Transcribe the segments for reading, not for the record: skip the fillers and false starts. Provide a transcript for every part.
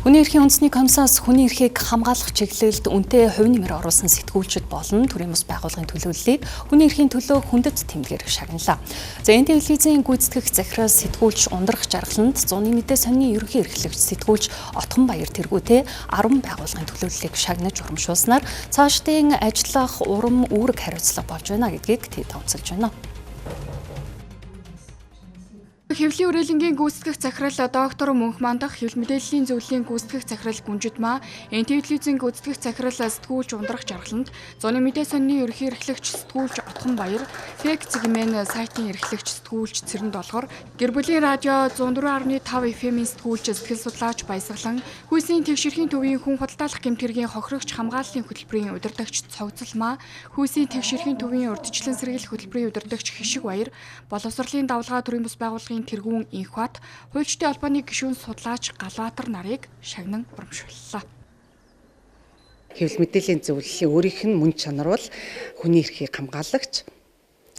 Хүний эрхийн үндэсний комиссаас хүний эрхийг хамгаалах чиглэлд үнэтэй хувь нэмэр оруулсан сэтгүүлчид болон төрийн бус байгууллагын төлөөллийг хүний эрхийн төлөө хүндэт тэмдгээр шагналаа. За, энэ телевизийн гүйцэтгэх захирал сэтгүүлч Ундрах Жаргаланд, зуны мэдээ сонины ерөнхий эрхлэгч сэтгүүлч Отхон Баяр тэргүүтээ 10 байгууллагын төлөөллийг шагнаж урамшуулснаар цаашдын ажиллах урам үүрэг хариуцлага болж байна гэдгийг тэд тооцолж байна. Хэвлэлийн үрээлэнгийн гүйцэтгэх захирал доктор Мөнх Мандах, хэвлэл мэдээллийн зөвлөлийн гүйцэтгэх захирал Гүнжид Маа, НТ телевизийн гүйцэтгэх захирал сэтгүүлч Ундрах Жаргаланд, зуны мэдээ сонины ерөнхий эрхлэгч сэтгүүлч Отхон Баяр, Фек Цэгмэн сайтын эрхлэгч сэтгүүлч Цэрэн Долгор, Гэр бүлийн радио 104.5 FM-ийн сэтгүүлч сэтгэл судлаач Баясгалан, Хүйсийн тэгш эрхийн төвийн хүн худалдаалах гэмт хэргийн хохирогч хамгааллын хөтөлбөрийн удирдагч Цогцол Маа, Хүйсийн тэгш эрхийн төвийн урьдчилан сэргийлэх хөтөлбөрийн удирдагч Хишиг Баяр, боловсролын давлгаа төрийн бус байгууллагын тэргүүн Инхбат, хуульчдын холбооны гишүүн судлаач Галбаатар нарыг шагнан урамшууллаа. Хэвлэл мэдээллийн зөвлөлийн өөрийнх нь мөн чанар бол хүний эрхийг хамгаалагч,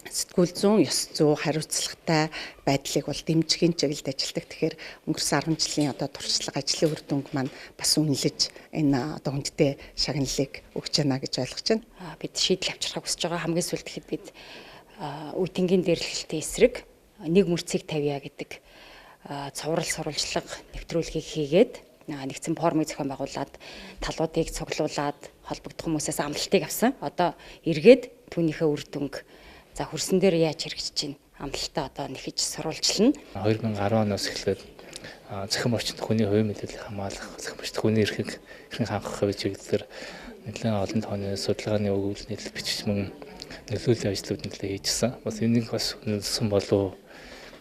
сэтгүүл зүйн, ёс зүй, хариуцлагатай байдлыг бол дэмжихийн чиглэлд ажилладаг. Тэгэхээр өнгөрсөн 10 жилийн одоо туршлага, ажлын үр дүнг маань бас үнэлж энэ одоо хүндтэй шагналыг өгч байна гэж ойлгож байна. Бид шийдэл авчрахыг хүсэж байгаа. Хамгийн сүүлд тэгэхэд бид үе тэнгийн дээрлэлтийн эсрэг нэг мөрцийг тавья гэдэг цуврал сурвалжлага нэвтрүүлгийг хийгээд, нэгдсэн форумыг зохион байгуулад, талуудыг цуглуулад, холбогдох хүмүүсээс амлалтыг авсан. Одоо эргээд түүнийхээ үр дүнг, за, хөрсөн дээр яаж хэрэгжиж чинь амлалтаа одоо нэхэж сурвалжлана. 2010 оноос эхлээд цахим орчинд хүний хувийн мэдээллийг хамгаалах, цахим орчинд хүний эрхийг хэрхэн хангах вэ чиглэлээр нэлээд олон тооны судалгааны өгүүлэл, нийтлэл бичиж, мөн нөлөөллийн ажлууд нэлээд хийжсэн. Бас энийг бас үнэлсэн болов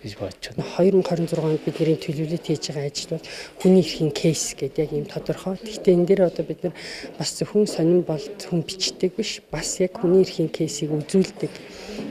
гэж бодож байна. 2026 онд бидний төлөвлөлт хийж байгаа ажил бол хүний эрхийн case гэдэг яг ийм тодорхой. Гэхдээ энэ дээр одоо бид нар бас зөвхөн сонин бол зөвхөн бичдэг биш, бас яг хүний эрхийн case ийг үзүүлдэг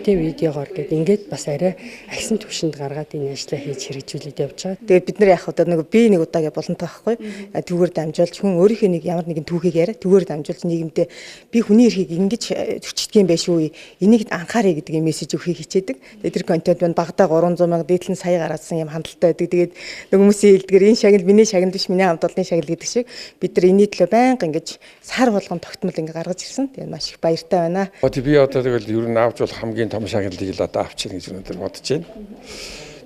тэг видеогоор гээд ингээд бас арай агсан түвшинд гаргаад энэ ажлаа хийж хэрэгжүүлээд явж байгаа. Тэгээд бид нар яг одоо нэг би нэг удаагаа болонтой байхгүй. Түүгээр дамжуулж хүн өөрийнхөө нэг ямар нэгэн түүхийг яриа, түүгээр дамжуулж нийгэмдээ би хүний эрхийг ингэж зөрчилдөг юм байх шүү. Энийг анхааръя гэдэг юм мессеж өгөхийг хичээдэг. Тэгээд тэр контент маань багадаа 300 мянга, дээдл нь сая гараадсан юм хандлттай байдаг. Тэгээд нэг хүмүүсийн хэлдгээр энэ шагнал миний шагнал биш, миний хамт олонны шагнал гэдэг шиг бид нар энэний төлөө байнга ингэж сар болгон тогтмол ингэ гаргаж ирсэн. Тэгээд маш их баяртай байна. Би одоо тэгэл ер нь авч болох хамгийн том шагналыг л одоо авчихна гэж өнөөдөр бодож байна.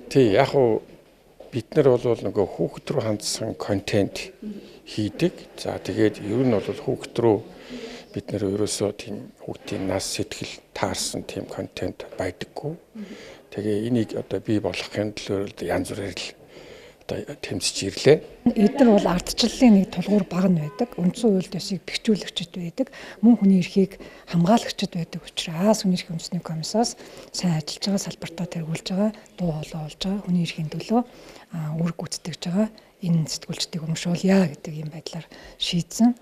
Тий, яг уу бид нар бол нөгөө хүүхэд рүү хандсан контент хийдэг. За, тэгээд ер нь бол хүүхэд рүү бид нар ерөөсөө тийм хүүхдийн нас сэтгэл таарсан тийм контент байдаггүй. Тэгээ энийг одоо бий болгохын төлөө янз бүрээр л одоо тэмцэж ирлээ. Эдгээр бол ардчлалын нэг тулгуур баг нь байдаг. Үндсэн хууль ёсыг бэхжүүлэгчд байдаг. Мөн хүний эрхийг хамгаалагчид байдаг учраас хүний эрхийн үндэсний комиссаас сайн ажиллаж байгаа, салбартаа тэргүүлж байгаа, дуу хоолой болж байгаа, хүний эрхийн төлөө үүрэг гүйцэтгэж байгаа энэ сэтгүүлчдийг урамшуулъя гэдэг юм байдлаар шийдсэн.